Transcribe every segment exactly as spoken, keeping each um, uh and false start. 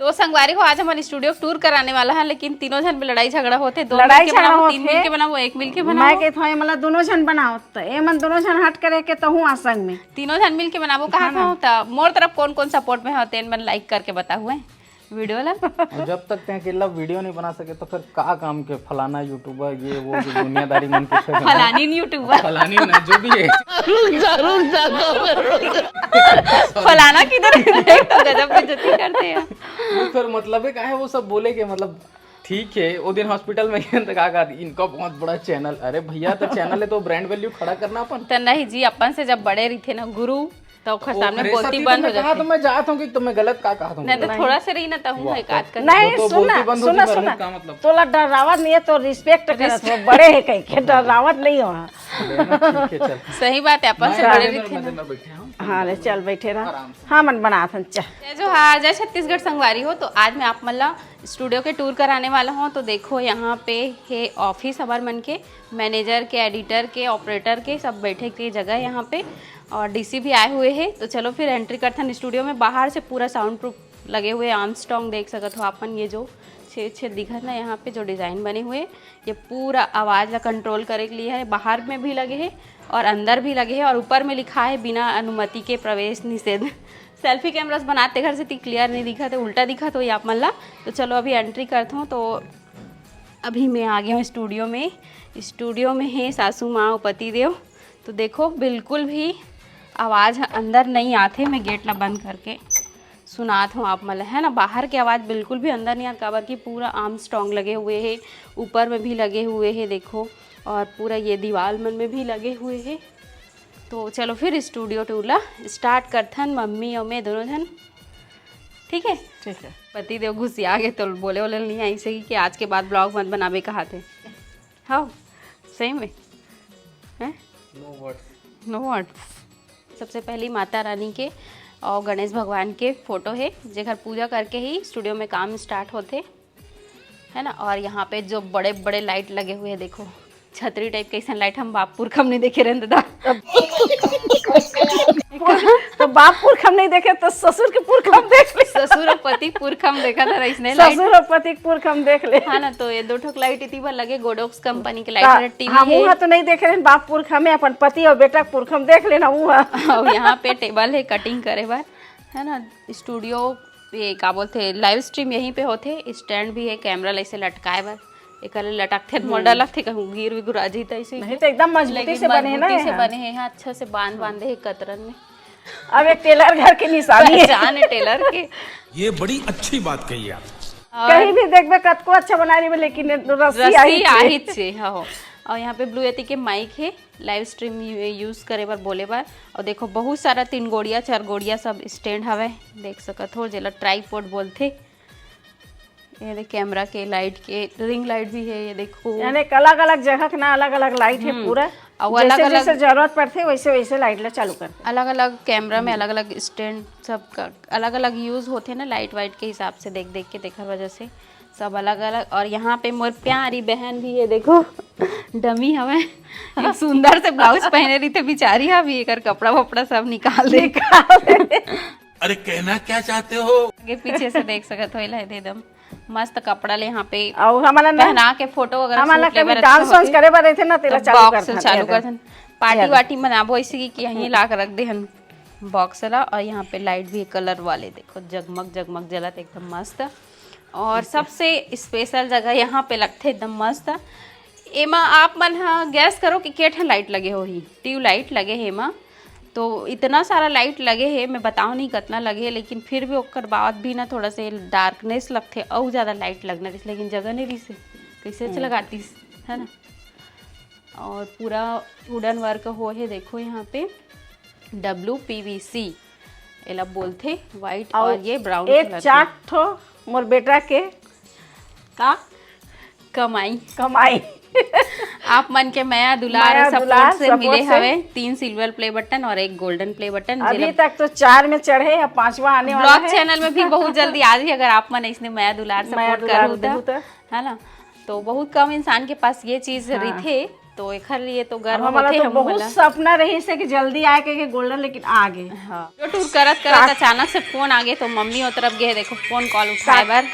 तो संगवारी हो, आज हमन स्टूडियो टूर कराने वाला है, लेकिन तीनों झन में लड़ाई झगड़ा होते। दो लड़ाई मिलके झगड़ा बनाबो, तीन होथे। मिलके बनाबो, एक मिलके मैं बनाबो। कहत हूँ, एमन दोनों झन बनाओ, तो एमन दोनों झन हट करे के, तो हूँ आ संग में। तीनों झन मिलके बनाबो, कहा हाँ ना। था? तो मोर तरफ कौन कौन सपोर्ट में हो, तेन मन लाइक करके बता हुए वीडियो ला। और जब तक ते अकेला वीडियो नहीं बना सके, तो फिर का काम के फलाना यूट्यूबर, ये वो जो दुनियादारी मन के? फलानी यूट्यूबर। फलानी ना, जो भी है। रुक जा, रुक जा, रुक जा। फलाना किधर है? देख तो गजब बेइज्जती करते हैं। वो फिर मतलब है, काहे वो सब बोले के, मतलब, ठीक है, वो दिन हॉस्पिटल में गए तो का कहा, "इनका बहुत बड़ा चैनल।" अरे भैया, तो चैनल है तो ब्रांड वैल्यू खड़ा करना अपन। तो नहीं जी, अपन से जब बड़े रहिथे ना गुरु, तो ओखर ओ, सामने अरे बोलती सती, बंद तो हो मैं कहा जाथे। तो मैं जात हूँ कि तो मैं गलत का कहत हूँ? नहीं तो वाह। थोड़ा से रही ना, तहूँ वाह। एक आध कर नहीं, तो बोलती सुनना, बंद होती सुनना, मरने सुनना। का मतलब? तोला डरावत नहीं है, तो रिस्पेक्ट करत हो, बड़े है कहीं के, डरावत नहीं हो। लेना ठीक है, चल। सही बात है, अपन मैं से बड़े राजेंद्र, रहिथे ना। राजेंद्र बैठे हैं हम। हाँ, ले चल, बैठे रहा। आराम से। हाँ, मन बनात हन, चल। जय जोहार, जय छत्तीसगढ़ संगवारी हो। तो आज मैं आप मन ला स्टूडियो के टूर कराने वाला हूँ। तो देखो, यहाँ पे है ऑफिस हमार मन के, मैनेजर के, एडिटर के, ऑपरेटर के, सब बैठे के जगह है यहाँ पे। और डीसी भी आए हुए हैं। तो चलो फिर एंट्री करथन स्टूडियो में। बाहर से पूरा साउंड प्रूफ लगे हुए आर्मस्ट्रॉन्ग देख सकत हो आप मन। ये जो छेद छेद दिखत ना यहाँ पे, जो डिजाइन बने हुए, ये पूरा आवाज ला कंट्रोल करे के लिए है। बाहर में भी लगे है और अंदर भी लगे है, और ऊपर में लिखा है बिना अनुमति के प्रवेश निषेध। सेल्फी कैमरास बनाते घर से ती क्लियर नहीं दिखत है, उल्टा दिखत होही आप मन ला। तो चलो अभी एंट्री करत हूँ। तो अभी मैं आ गया हूँ स्टूडियो में। स्टूडियो में है सासू माँ और पति देव। तो देखो, बिल्कुल भी आवाज अंदर नहीं आथे। मैं गेट ला बंद करके सुनात हूँ आप मन ल, है ना। बाहर के आवाज बिल्कुल भी अंदर नहीं आत, काबर कि पूरा आर्मस्ट्रॉन्ग लगे हुए है, ऊपर में भी लगे हुए है, देखो, और पूरा ये दीवार मन में भी लगे हुए है। तो चलो फिर स्टूडियो टूर ला स्टार्ट करथन, मम्मी और मैं दोनों झन, ठीक है? ठीक है। पति देव गुस्सिया गे तो बोले बोले नहीं आई सही कि आज के बाद ब्लॉग मत बनाबे कहाथे। हाँ, सही में, हैं? नो वर्ड्स। नो वर्ड्स। सबसे पहली माता रानी के और गणेश भगवान के फोटो है, जेकर पूजा करके ही स्टूडियो में काम स्टार्ट होथे, है ना। और यहाँ पे जो बड़े बड़े लाइट लगे हुए हैं, देखो, छतरी टाइप के ऐसा लाइट हम बाप पुरख में नहीं देखे रहन दादा। तो बाप पुरख में नहीं देखे तो ससुर के पुरख में देख ले। ससुर और पति पुरख में देखा था इसने लाइट। ससुर और पति के पुरख में देख ले। हाँ ना, तो ये दो ठोक लाइट इतनी बार लगे, गोडोक्स कंपनी के लाइट का-, है, टीवी हम है। वहाँ तो नहीं देखे रहन बाप पुरख में, अपन पति और बेटा के पुरख में देख लेना वहाँ। और यहाँ पे टेबल है कटिंग करे बर, है ना। स्टूडियो, ये का बोलथे, लाइव स्ट्रीम यहीं पे होथे। स्टैंड भी है कैमरा ला ऐसे लटकाए बर, एकर ले लटकथे तो मोर हम्म। डर लगथे कहूँ गिर विगुर आ जही त ऐसे नहीं, के। तो एकदम मजबूती लेकिन से बने ना मजबूती से यहाँ। बने हैं, हाँ, अच्छा से बांध बांधे हैं कतरन में। अब एक टेलर घर के निशानी है। पहचान है टेलर के। ये बड़ी अच्छी बात कही आप। और कहीं भी देखबे कतको अच्छा बना रही है, लेकिन रस्सी रस्सी आही छे। आही छे, हाँ हो। और यहाँ पे ब्लू यति के माइक है, लाइव स्ट्रीम यूज करे बर, बोले बर। और देखो, बहुत सारा तीन गोड़िया, चार गोड़िया सब स्टैंड हवे, देख सकत हो, जेला ट्राईपोड बोलथे। ये देख, कैमरा के, लाइट के, रिंग लाइट भी है, ये देखो। यानी अलग-अलग जगह के ना अलग-अलग लाइट है हम्म। पूरा। और जैसे, अलग-अलग जैसे जरूरत पड़थे, वैसे, वैसे लाइट ला चालू करथे। अलग-अलग कैमरा में अलग-अलग स्टैंड, सब का अलग-अलग यूज होथे ना, लाइट वाइट के हिसाब से देख, देख के, तेखर वजह से सब अलग-अलग। और यहाँ पे मोर प्यारी बहन भी है, देखो, डमी हवे, एक सुंदर से ब्लाउज पहने रहिथे बिचारी, अभी एकर कपड़ा वपड़ा सब निकाल दे। निकाल दे। अरे, कहना क्या चाहते हो? आगे पीछे से देख सकत हो, एला दे दम मस्त कपड़ा ले यहाँ पे अउ हमन ला ना, पहना के फोटो वगैरह हमन ला shoot ले कभी बर अच्छा डांस वांस होथे। करे बर रहिथे ना, तेला तब चालू बॉक्स करथन, चालू ये करथन। पार्टी दे। वार्टी मनाबो ऐसे कि, कि यहीं ला के रख दे हन बॉक्स ला। और यहाँ पे लाइट भी कलर वाले, देखो, जगमग जगमग जलत, एकदम मस्त। और सबसे स्पेशल जगह यहाँ पे लगथे, एकदम मस्त। एमा आप मन ह गैस करो कि के ठन लाइट लगे होही, ट्यूब लाइट लगे हे एमा। तो इतना सारा लाइट लगे हे, मैं बताओ नहीं कतना लगे हे, लेकिन फिर भी ओकर बाद भी ना थोड़ा से डार्कनेस लगथे, अउ ज्यादा लाइट लगना रहिस, लेकिन जगह नहीं रहिस हे, कैसे हम्म। लगातीस, है ना। और पूरा वुडन वर्क हो हे, देखो यहाँ पे डब्ल्यू पी वी सी एला बोलथे, व्हाइट अउ और ये ब्राउन एक कलर के। चार ठो मोर बेटा के का कमाई। कमाई। आप मन के मया दुलार मया सपोर्ट दुलार से सपोर्ट मिले से। हवे तीन सिल्वर प्ले बटन और एक गोल्डन प्ले बटन, अभी जेला तक तो चार में चढ़े, अब पांचवा आने वाला ब्लॉग है। चैनल में भी बहुत जल्दी आ जाही, अगर आप मन इसने मया दुलार मया सपोर्ट दुलार करू देहू त, त। है ना? तो बहुत कम इंसान के पास ये चीज हाँ। रहिथे। तो एखर लिए तो अब गर्व हमारा होथे तो हमू बहुत ला। सपना रहिस हे कि जल्दी आए के, के गोल्डन, लेकिन आ गे। हाँ। जो टूर करत करत अचानक से फोन आ गे, तो मम्मी ओ तरफ गे, देखो फोन कॉल उठाए बर।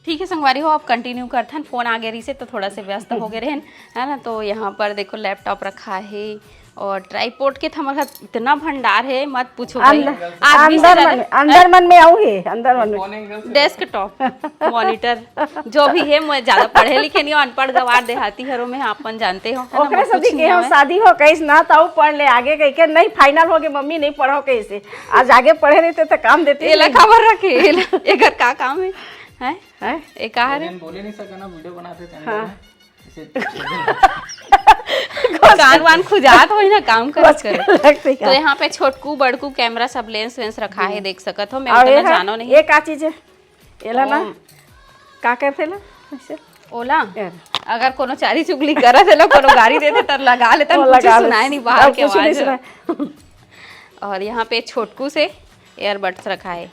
ठीक है संगवारी हो, अब कंटिन्यू करथन, फोन आ गे रहिस हे तो थोड़ा से व्यस्त हो गे रहेन, है ना। तो यहाँ पर देखो लैपटॉप रखा है और ट्राइपॉड के थमर घर इतना भंडार है, मत पूछो भाई। अंदर, आदमी से अंदर ज्यादा मन में, अंदर मन में आऊ हे, अंदर मन में। डेस्कटॉप, मॉनिटर, जो भी है, मैं ज्यादा पढ़े लिखे नहीं हूँ, अनपढ़ गवार देहाती हरो मैं, आपन जानते हो, है ना, ओकरे मैं कुछ सदी के नहीं हम आवे। शादी हो कहिस ना, त अऊ पढ़ ले आगे कहि के, नहीं फाइनल हो गे मम्मी, नहीं पढ़ो कहिस हे। आज आगे पढ़े रहिते त काम देते एला नहीं। काबर रखे, एला, एकर का काम है? हैं? हैं? ए का हरे? बोले नहीं सका ना, वीडियो बनाते थे हाँ। इसे कान वान खुजात होई ना, काम करत करत। लगते तो यहाँ पे छोटकू बड़कू कैमरा सब लेंस वेंस रखा है, देख सकत हो। मैं और उतना ये है, जानो नहीं। ये का चीज है? एला ना, ओम। का करथे ला? ऐसे? ओला? यार। अगर कोनो चारी चुगली करत हे ला, कोनो गारी देथे, त लगा लेथन, वो कुछ लगा ले। सुनाए नहीं बाहर अब के कुछ नहीं आवाज। सुनाए। और यहाँ पे छोटकू से ईयरबड्स रखा है।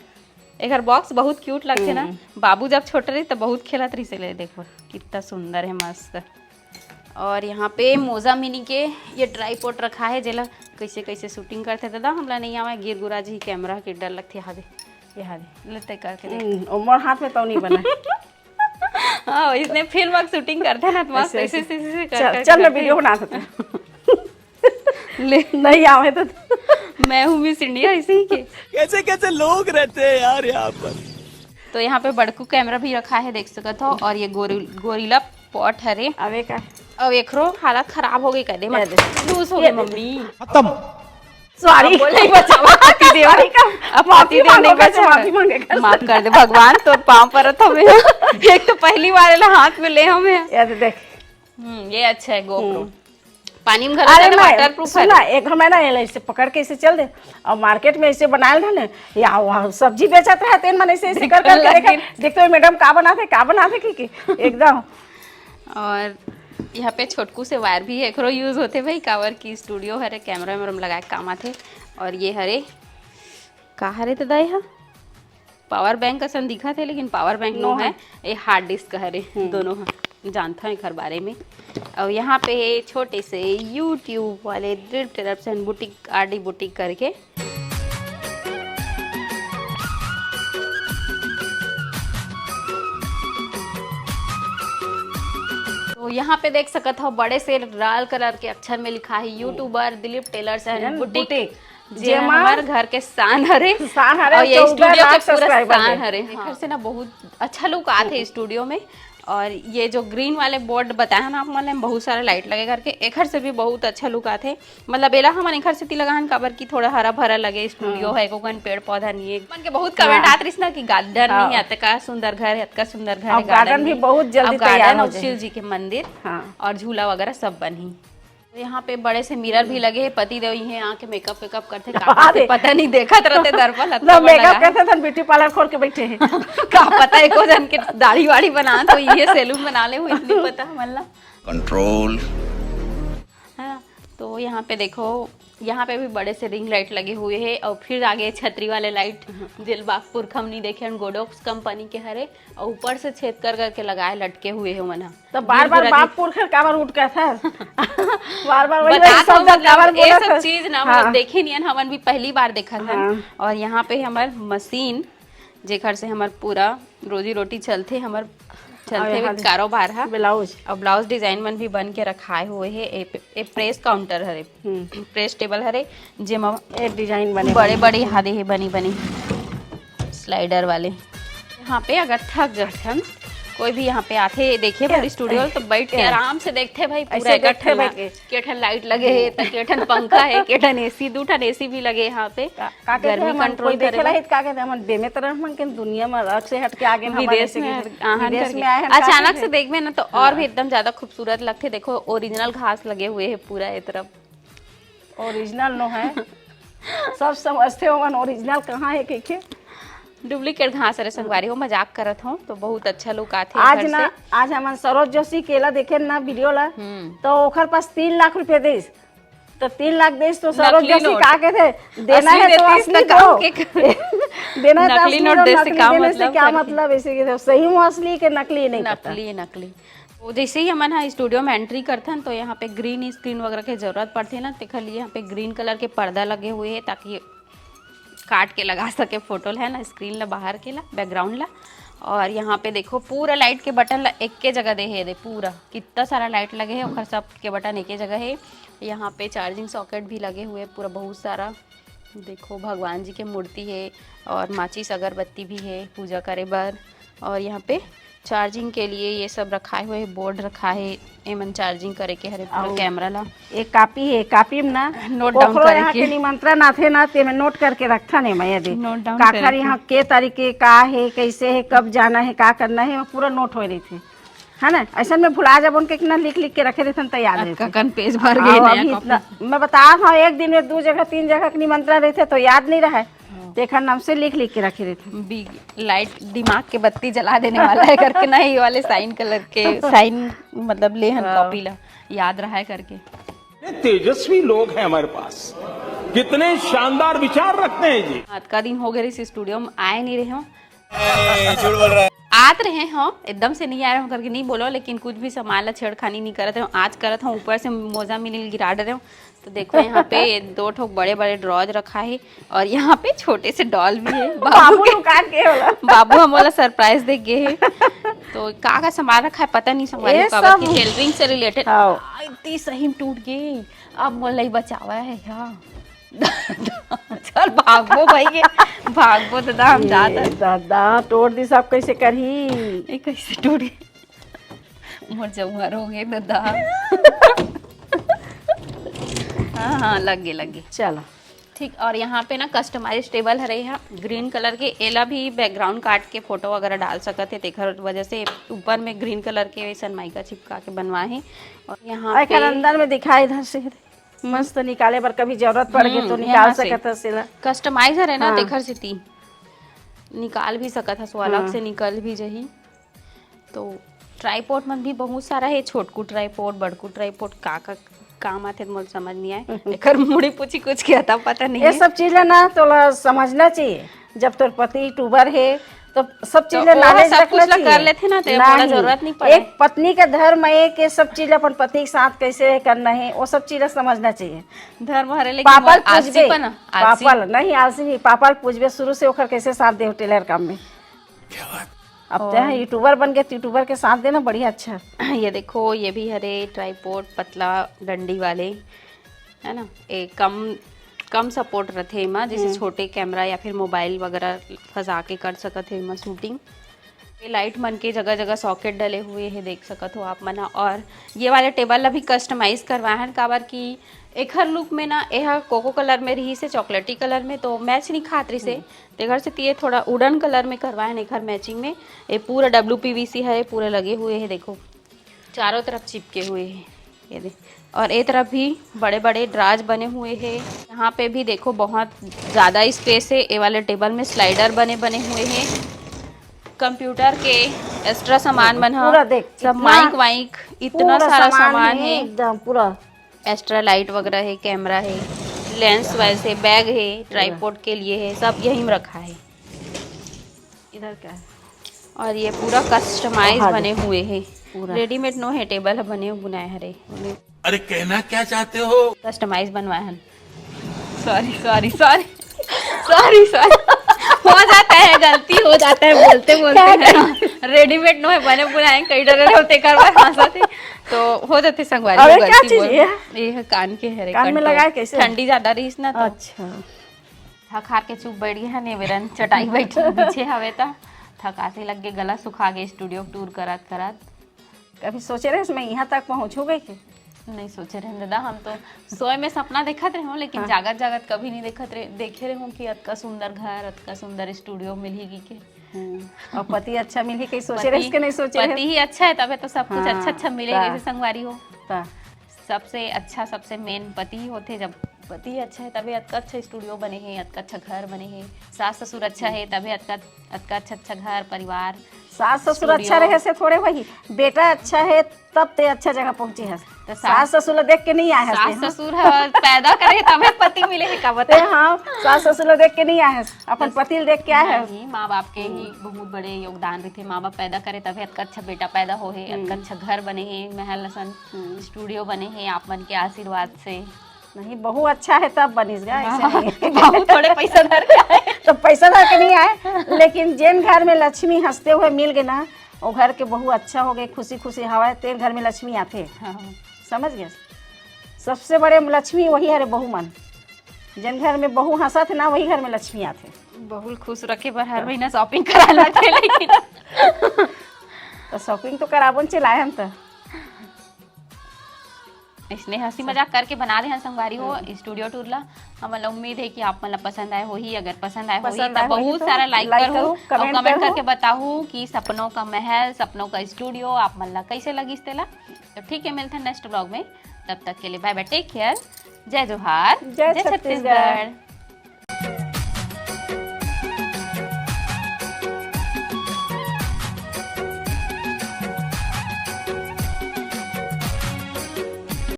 एकर बॉक्स बहुत क्यूट लगथे ना। हम्म। बाबू जब छोटे रहे त बहुत खेलत रहिस ले, देखो कितना सुंदर है, मस्त। और यहाँ पे मोजा मिनी के ये ट्राइपॉड रखा है, जेला कैसे कैसे शूटिंग करथे दादा, हमला नहीं आवे, गिर गुरा जी कैमरा के डर लगथे। हावे, ये हावे, ले तय करके देख। हम्म, ओ मोर हाथ में तो नहीं बना। हाँ, इसने फिल्म की शूटिंग करथे ना, तो मस्त ऐसे, ऐसे, ऐसे, ऐसे कर, चल, कर, चल, मैं करके। वीडियो बना सकते हैं। ले। नहीं आवे तो। मैं हूँ मिस इंडिया इसी के। कैसे कैसे लोग रहते हैं यार यहाँ पर। तो यहाँ पे बड़कू कैमरा भी रखा है, देख सकत हो, और ये गोरि-, गोरिल्ला पॉट हरे। अबे का? अब एकरो हालत खराब हो गई, कह दे मत। दे। लूज हो गई मम्मी। खत्म। सॉरी। अब बोले ही बचावा, पति देव। सॉरी का? अब माफी पति देव मांगो, नहीं कैसे बचावा। माफी मांगे, कैसे? माफ कर दे भगवान, तोर पाँव परत हमें। एक तो पहली बार एला हाथ में ले हमें। ये दे देख। हम्म, ये अच्छा है GoPro। हम्म। पानी में घलो अरे चले, मैं, waterproof है। सुन ना, एक हम है ना, ये ऐसे पकड़ के ऐसे चल दे, और मार्केट में ऐसे बनाए ना, या वहाँ सब्जी बेचत रहे, तेन मन ऐसे, ऐसे कर करके देखा, देखते हुए मैडम का बनाथे, का बनाथे की, की, एकदम। और यहाँ पे छोटकू से वायर भी है, एकरो यूज होथे भाई, काबर की स्टूडियो हरे, कैमरा वैमरा में लगाए के काम आथे। और ये हरे, का हरे त दाई हा? पावर बैंक असन दिखत हे, लेकिन पावर बैंक नो है, ये हार्ड डिस्क हरे। हम्म। दोनों ह, जानथव एखर बारे में। और यहाँ पे ये छोटे से YouTube वाले drip tailors and boutique, RD boutique करके। तो यहाँ पे देख सकत हो, बड़े से लाल कलर के अक्षर में लिखा है, YouTuber Dilip tailors and boutique. जेमा हमार घर के शान हरे। शान हरे, और ये चौदह स्टूडियो के लाख पूरा सब्सक्राइबर शान हरे। हाँ। एखर से ना बहुत अच्छा लुक आथे स्टूडियो में। और ये जो ग्रीन वाले बोर्ड बताया ना आप मन, बहुत सारा लाइट लगे करके, एखर से भी बहुत अच्छा लुक आथे। मतलब एला हमन एखर सेती लगाहन, काबर कि थोड़ा हरा भरा लगे स्टूडियो है, कोकन पेड़ पौधा नहीं है। मन के बहुत कमेंट आत रहिस ना कि गार्डन नहीं है, अतका सुंदर घर है, अतका सुंदर घर है, अब गार्डन भी बहुत जल्दी तैयार हो जाए। शिव जी के मंदिर और झूला वगैरह सब बनही। तो यहाँ पे बड़े से मिरर भी लगे हैं, पति देव इहे आके मेकअप वेकअप करथे, का करथे, पता नहीं, देखत रहथे दर्पण, ना मेकअप करथे, तन ब्यूटी पार्लर खोल के बैठे हैं। का पता एको जन के दाढ़ी वाड़ी बना तो ये सैलून बना ले हो, इतनी पता हमन ला। कंट्रोल। है ना? तो यहाँ पे देखो, यहाँ पे भी बड़े से रिंग लाइट लगे हुए हैं और फिर आगे छतरी वाले लाइट, जेल बाग पुरखा हमनी देखे हन, गोडोक्स कंपनी के हरे, और ऊपर से छेद कर करके लगाए लटके हुए हैं मन ह। तो बार बार बाप पुरखा काबर उठ के था? बार बार वही, वही शब्द काबर बोला था? ये सब चीज ना, मतलब, देखे नहीं हन, हमन भी पहली बार देखत हन। हाँ। और यहाँ पे हमर मशीन, जेकर से हमर पूरा रोजी रोटी चलथे, हमर चलथे कारोबार हा। ब्लाउज। और ब्लाउज डिजाइन मन भी बन के रखाए हुए हे। ए, ए प्रेस काउंटर हरे, प्रेस टेबल हरे, जेमा ए डिजाइन बने बड़े बड़े हादे हे बनी बनी स्लाइडर वाले। यहाँ पे अगर थक जाथन, कोई भी यहाँ पे आथे देखे भरी स्टूडियो, तो बैठ के आराम से देखथे भाई, पूरा इकट्ठा बैठ के। के ठन लाइट लगे हे, त के ठन पंखा हे, के ठन एसी, दू ठन एसी भी लगे यहाँ पे। का, का कहते गर्मी हमन कंट्रोल करे ला। का कहते हमन बेमेतरा हमन के दुनिया में अलग से हट के आगे, विदेश में आए हैं, अचानक से देखबे ना तो और भी एकदम ज्यादा खूबसूरत लगथे। देखो ओरिजिनल घास लगे हुए है पूरा ये तरफ। ओरिजिनल नो है। सब समझथे ओमन ओरिजिनल कहाँ है, के, के? डुप्लीकेट घास हरे संगवारी हो, मजाक करत हो। तो बहुत अच्छा लुक आथे आज ना। आज हमन सरोज जोशी केला देखे ना वीडियो ला, तो ओखर पास तीन लाख रुपया देस। तो तीन लाख देस तो सरोज जोशी का कहथे, देना है तो असली दो। देना है तो असली दो, नकली देने से क्या मतलब? ऐसे कहथे, सही में असली के नकली नहीं पता। नकली, नकली। तो जैसे ही हमन ह स्टूडियो में एंट्री करथन, तो यहाँ पे ग्रीन स्क्रीन वगैरह के जरूरत पड़थे ना, तेखर लिए यहाँ पे ग्रीन कलर के पर्दा लगे हुए हे, ताकि काट के लगा सके फोटो ल, है ना, स्क्रीन ला, बाहर के ला, बैकग्राउंड ला। और यहाँ पे देखो, पूरा लाइट के बटन ला एक के जगह दे हे, दे पूरा कितना सारा लाइट लगे हे, ओकर सब के बटन एक जगह हे। यहाँ पे चार्जिंग सॉकेट भी लगे हुए पूरा बहुत सारा। देखो, भगवान जी के मूर्ति हे और माचिस अगरबत्ती भी हे पूजा करे बर। और यहाँ पे चार्जिंग के लिए ये सब रखाए हुए हे, बोर्ड रखा हे, एमन चार्जिंग करे के हरे पूरा अउ कैमरा ला। एक कॉपी हे, कॉपी में ना नोट डाउन कोखरो करे यहाँ के। के निमंत्रण आथे ना, तेमे नोट करके रखथन एमा, ये दे। नोट डाउन काखर करे के। यहाँ के तारीख के का हे, कैसे हे, कब जाना हे, का करना हे, वो पूरा नोट होए रहिथे, है ना। ऐसन में भुला जाबो न, के ना लिख लिख के रखे रहिथन, त याद अतका रहिथे। कन पेज भर गए अउ नया अभी कॉपी। इतना मैं बता रहा हूँ, एक दिन में दो जगह, तीन जगह के निमंत्रण रहिथे, तो याद नहीं रहे। हाँ। तेखर नाम से लिख लिख के रखे रहिथे। बी-, लाइट दिमाग के बत्ती जला देने वाला है करके ना, ये वाले साइन कलर के साइन, मतलब, ले हन हाँ। कॉपी ला, याद रहा है करके। ये तेजस्वी लोग हैं हमारे पास, कितने शानदार विचार रखते हैं जी। अतका दिन हो गए रहिस, स्टूडियो में आए नहीं रहे हो। ए, झूठ बोल रहा है। आत रहे हो, एकदम से नहीं आए रहे हो करके नहीं बोलो, लेकिन कुछ भी सामान ला छेड़खानी नहीं करत रहे हो। आज करत हो, ऊपर से मोजा मिली गिरा डरे हो। तो देखो, यहाँ पे दो ठो बड़े बड़े ड्रॉज रखा है और यहाँ पे छोटे से डॉल भी है। बाबू बाबू के, दुकान के होला। बाबू हम वाला सरप्राइज दे गए है। तो का का सामान रखा है पता नहीं, संगवारी ये हो, काबर सब की टेलरिंग से रिलेटेड। हाँ। आ, इतनी सही में टूट गई, अब मोला ही बचावा है। हाँ। चल भागबो भाई, ये भागबो तो दाम जात ए, है। दादा, तोड़ दी सब, कैसे करही? ये कैसे टूट गई? मोर जमुआर हो गए दादा। हाँ, हाँ, लग गए, लग गए। चलो। ठीक, और यहाँ पे ना कस्टमाइज टेबल हरे, यहाँ ग्रीन कलर के, एला भी बैकग्राउंड काट के फोटो वगैरह डाल सकत है, तेखर वजह से ऊपर में ग्रीन कलर के सनमाइका चिपका के बनवाए हैं। और यहाँ आ, एकर पे अंदर में दिखाई इधर से। हम्म। मस्त निकाले बर कभी जरूरत पड़ गई तो हम्म, निकाल यहाँ से। सकत हस एला। कस्टमाइज हरे ना, हाँ। तेखर सेती निकाल भी सकत हस, वो अलग हाँ। से निकल भी जही। तो ट्राइपॉड मन भी बहुत सारा है, छोटकू ट्राइपॉड, बड़कू ट्राइपॉड, का का काम आथे, मोला समझ नहीं आए। एकर मुड़ी पूछी कुछ के अता पता नहीं ये है। सब चीज ला ना तोला समझना चाहिए। जब तोर पति यूट्यूबर है, तो सब चीज तो ला वो नॉलेज सब रखना कुछ ला चाहिए। कर लेथे ना, तो मोला नहीं, जरूरत नहीं पड़े। एक पत्नी का धर्म है कि सब चीज अपन पति के साथ कैसे करना है, वो सब चीज ला समझना चाहिए। धर्म हरे, लेकिन पापा ल वो आलसी पूछबे, पन, आलसी। पापा ल, नहीं, आलसी नहीं, पापा ल पूछबे शुरू से ओकर कैसे साथ दे टेलर काम में। अब ते और यूट्यूबर बन गए, तो यूट्यूबर के साथ देना बढ़िया, अच्छा। ये देखो, ये भी हरे ट्राइपॉड, पतला डंडी वाले, है ना, ए, कम, कम सपोर्ट रथे एमा, जैसे हम्म। छोटे कैमरा या फिर मोबाइल वगैरह फंसा के कर सकत है एमा शूटिंग। ये लाइट मन के जगह जगह सॉकेट डले हुए हैं, देख सकत हो आप मन ह। और ये वाले टेबल ला भी कस्टमाइज करवाए हन, काबर कि एखर लुक में ना, एहा कोको कलर में रहिस हे, चॉकलेटी कलर में, तो मैच नहीं खात रहिस हे। हम्म। तेखर सेती ये थोड़ा वुडन कलर में करवाए हन एखर मैचिंग में। ये पूरा डब्ल्यू पी वी सी है, पूरे लगे हुए हैं, देखो, चारों तरफ चिपके हुए हैं, ये दे। और ए तरफ भी बड़े-बड़े ड्राज बने हुए हैं। यहाँ पे भी देखो, बहुत ज्यादा स्पेस है। ए वाले टेबल में स्लाइडर बने, बने हुए हैं। कंप्यूटर के एक्स्ट्रा सामान मन ह, पूरा देख, सब इतना माइक वाइक, इतना पूरा सारा सामान सामान है। है, एकदम पूरा। एक्स्ट्रा लाइट वगैरह है, कैमरा है, लेंस वैसे, बैग है, ट्राइपॉड के लिए है, सब यहीं में रखा है। इधर क्या है? और ये पूरा कस्टमाइज हाँ, बने हुए हैं, पूरा। रेडीमेड नो है, टेबल ह बने बुनाए हरे। अरे, कहना क्या चाहते हो? कस्टमाइज बनवाए हन। Sorry, sorry, sorry, sorry, sorry. हो जाता है, गलती हो जाता है, बोलते बोलते, है ना। रेडीमेड नो है, बने बुनाए, कई डरे रहे होते, कर बार हंसा थे, तो हो जाते संगवारी, अरे, वो क्या गलती चीज बोल। ये? ये है कान के हरे, कान में कंटोल। लगाए कैसे? ठंडी ज्यादा रहीस ना, तो। अच्छा। थक हार के चुप बैठ गए हन, एवेरन चटाई बैठ बिछे हवे, त थकासी लग गए, गला सुखा गए स्टूडियो टूर करत करत। कभी सोचे रहे मैं यहाँ तक पहुँचू गई के? नहीं सोचे रहे दादा, हम तो सोए में सपना देखत रहे हूँ, लेकिन हाँ। जागत जागत कभी नहीं देखत रहे, देखे रहे हूँ कि अतका सुंदर घर, अतका सुंदर स्टूडियो मिलही की के। हम्म। और पति अच्छा मिलही, कहीं सोचे पति, रहे कि नहीं सोचे रहे? पति ही अच्छा है, तबे तो सब कुछ हाँ, अच्छा अच्छा मिले, ता। जैसे संगवारी हो। ता। सबसे अच्छा, सबसे मेन पति ही होथे, जब पति अच्छा हे तभे अतका अच्छा स्टूडियो बने हे, अतका अच्छा घर बने हे। सास ससुर अच्छा हे तभे अतका अतका अच्छा अच्छा घर परिवार। सास ससुर अच्छा रहे से थोड़े वही, बेटा अच्छा हे तब ते अच्छा जगह पहुंचे हस। तो सास ससुर ला देख के नहीं आए हस। सास ससुर ह पैदा करे तभे पति मिले हे का बता। हाँ, सास ससुर ला देख के नहीं आए हस, अपन पति ला देख के आए हस। माँ बाप के ही बहुत बड़े योगदान रहिथे। माँ बाप पैदा करे तभे अतका अच्छा बेटा पैदा हो हे, अतका अच्छा घर बने हे, महल असन स्टूडियो बने हे आप मन के आशीर्वाद से। नहीं, बहू अच्छा हे तब बनिस गा, ऐसे नहीं। बहू थोड़े पैसा धर के आए। तो पैसा धर के नहीं आए, लेकिन जेन घर में लक्ष्मी हंसते हुए मिल गे ना, वो घर के बहू अच्छा हो गे, खुशी खुशी हवय, तेन घर में लक्ष्मी आथे। समझ गे? सबसे बड़े लक्ष्मी वही हरे बहू मन। जेन घर में बहू हंसत हे ना, वही घर में लक्ष्मी आथे। बहू ल खुश रखे बर हर महीना शॉपिंग करा लेथे, लेकिन तो शॉपिंग तो कराबो न चलाए हम तो। इसने हंसी मजाक करके बना दे हन संगवारी हो स्टूडियो टूर ला। हमन ला उम्मीद हे कि आप मन ला पसंद आए होही। अगर पसंद आए होही पसंद तो आए होही बहुत तो सारा लाइक like करो करो, और comment कमेंट करो। करके बताहू कि सपनों का महल, सपनों का स्टूडियो आप मन ला कैसे लगिस तेला। तो ठीक है, मिलते हैं नेक्स्ट ब्लॉग में, तब तक के लिए बाय बाय, टेक केयर, जय जोहार, जय छत्तीसगढ़।